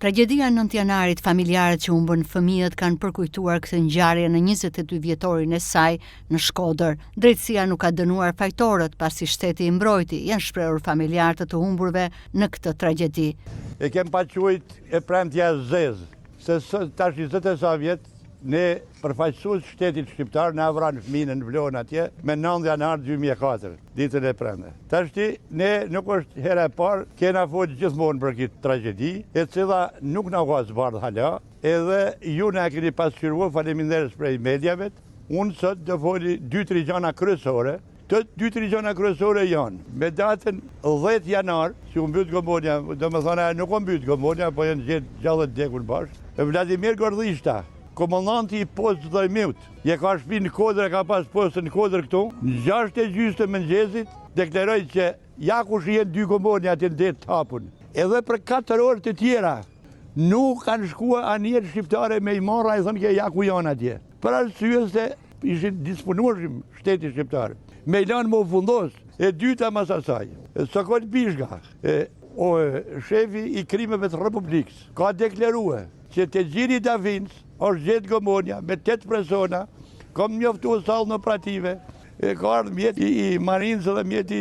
Tragjedia e 9 janarit, familjarët që humbën fëmijët kanë përkujtuar këtë ngjarje në 22 vjetorin e saj në Shkodër. Drejtësia nuk ka dënuar fajtorët, pasi shteti i mbrojti, janë shprehur familjarë të të humburve në këtë tragjedi. E kem pa quajt e premtja e zezë, se tash 20 e sa vjet ne përfaqësues shtetit shqiptar na vranë fëmijën në Vlonë atje me 9 janar 2004, ditën e premte. Tashti ne nuk është hera e parë, kena folë gjithmonë për këtë tragjedi, e cila nuk na ka zbardh hala, edhe ju na e keni pasqyruar, faleminderit prej mediave. Unë sot do foli 2-3 gjana kryesore, Të 2-3 gjana kryesore janë, me datën 10 janar, si u mbyt gomonja, do me thënë, nuk u mbyt gomonja, po janë gjetë gjallë të vdekun bashkë, Vladimir Gordhishta, komandanti i postës Dhërmiut, e ka shpi në Kodër, e ka pas postën në Kodër këtu, në 6 e gjysë të mëngjezit, deklaroi që ja ku shihen dy gomonja aty në det të hapun. Edhe për 4 orë të tjera, nuk kanë shkua anijet shqiptare me i marrë, ai thonë ke ja ku janë atje. Për arsye se ishin disponueshëm shteti shqiptar. Me i lanë më u fundos, e dyta mas asaj. Sokol Bizhga, e, o, shefi i krimeve të Republikës, ka deklarue që te gjiri i Dafinës është gjetë gomonja me 8 persona, kam njoftu sallën operative, e ka ardhë mjeti i marinës dhe mjeti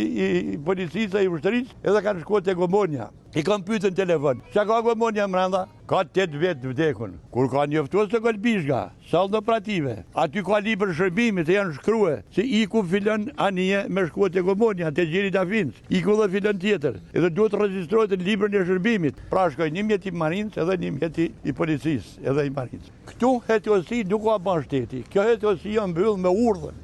i policisë e i ushtrisë, edhe kanë shkuar te gomonja. I kam pytë në telefon, që ka gomonja mrenda? Ka 8 vetë të vdekun. Kur ka njoftu Sokol Bizhga, sallën operative, aty ka libër shërbimit e janë shkrue, se iku filan anije me shkue te gomonja, te gjiri Dafinës, iku dhe filan tjetër, edhe duhet regjistrohet në librën e shërbimit. Pra shkoi një mjet i marinës edhe një mjet i policisë edhe i marinës. Këtu hetuesi nuk ka ban shteti, kjo hetuesi janë mbyllë me urdhën,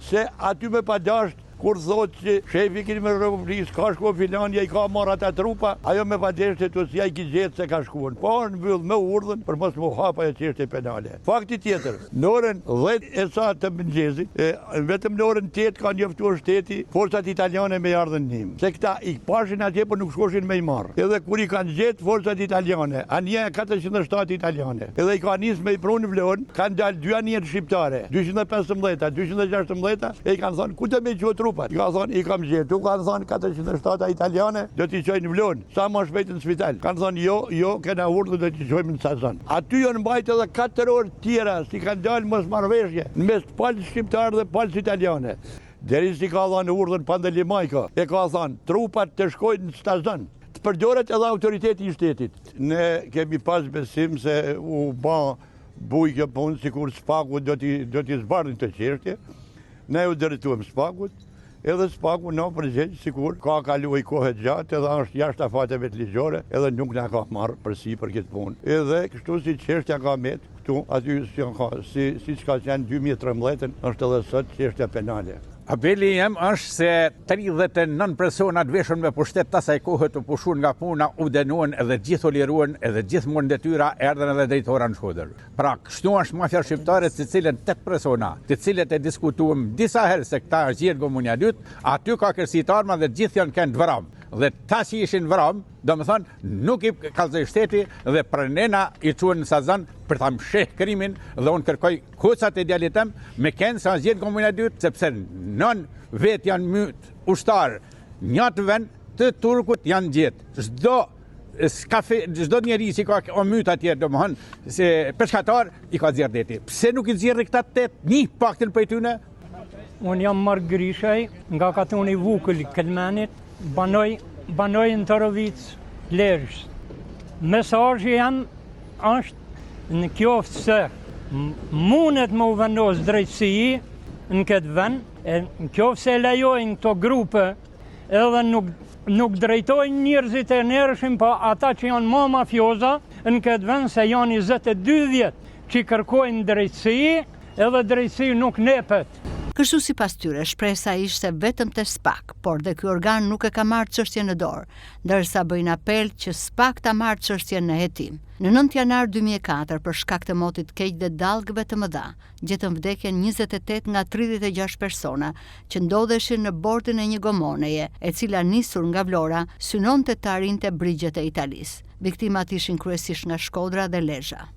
se aty me padasht Kur thotë që shefi i krimeve Republikës ka shku filanja i ka marrë ata trupa, ajo me padesht hetuesia i ki gjetë se ka shkuan. Po është mbyllë me urdhën për mos m'u hap ajo çështje penale. Fakti tjetër, në orën 10 e sa të mëngjezit, e, vetëm në orën 8 ka njoftuar shteti forcat italiane me ardhën ndihmë. Se këta i pashin atje po nuk shkoshin me i marrë. Edhe kur i kanë gjetë forcat italiane, anija e 407 italiane, edhe i ka nisë me i pru në Vlonë, kanë dalë dy anijet shqiptare, 215-a, 216-a, E i kanë thonë, ku do me i çu trupat? I ka thonë, i kam gjetu, kanë thonë, 407 italiane, do t'i çojnë në Vlonë, sa më shpejt në spital. Kanë thonë, jo, jo, kena urdhër, do t'i çojmë në Sazan. Aty janë mbajtë edhe 4 orë tjera, si kanë dalë mosmarrëveshje, në mes të palës shqiptare dhe palës italiane. Deri si ka dhënë urdhën Pandeli Majko, e ka thonë, trupat të shkojnë në Sazan. Të përdoret edhe autoriteti i shtetit. Ne kemi pas besim se u ba bujë kjo punë, sikur Spaku do t'i do t'i zbardhin këtë çështje. Ne u drejtuam Spakut, edhe Spaku na u përgjegj sikur ka kalu i kohë gjatë edhe është jashtë afateve ligjore edhe nuk na ka marrë përsipër këtë punë. Edhe kështu si çështja ka met këtu, aty si ka si siç ka qenë 2013-ën, është edhe sot çështja penale. Apeli jem është se 39 persona të veshur me pushtet të asaj kohe të pushuar nga puna u dënuan edhe gjithë u liruan edhe gjithë morën detyra erdhën edhe drejtora në Shkodër. Pra, kështu është mafia shqiptare të cilën 8 persona, të cilët e diskutuam disa herë se këta është gjetë gomonia e dytë, aty ka kërsit arma dhe gjithë janë kënë të vramë. Dhe ta që ishin vramë, domethënë, nuk i kallzoi shteti dhe përnena i çuan në Sazan për ta msheh krimin dhe unë kërkoj Kocat e djalit tem me kenë se është gjetë gomonia e dytë, sepse nën vetë janë myt ushtarë, një të vend të turkut janë gjetë. Çdo skafe, çdo njeri që ka o myt atje, domethënë, se peshkatar i ka nxjerr deti. Pse nuk i nxjerrin këta tetë, një paktën prej tyne? Unë jam Mark Grishaj, nga katuni Vukël Kelmenit, banoj, banoj në Torovicë, Lezhë. Mesazhi jem është në qoftë se mundet me u vendos drejtësi në këtë vend, e në qoftë se lejojnë këto grupe edhe nuk, nuk drejtojnë njerëzit e ndershëm, po ata që janë ma mafioza në këtë vend se janë 22 vjet që kërkojnë drejtësi, edhe drejtësi nuk nepet. Kështu sipas tyre, shpresa ishte vetëm te SPAK, por dhe ky organ nuk e ka marrë çështjen në dorë, ndërsa bëjnë apel që SPAK ta marrë çështjen në hetim. Në 9 janar 2004, për shkak të motit keq dhe dallgëve të mëdha, gjetën vdekjen 28 nga 36 persona që ndodheshin në bordin e një gomoneje, e cila nisur nga Vlora, synonte të arrinte brigjet e Italisë. Viktimat ishin kryesisht nga Shkodra dhe Lezha.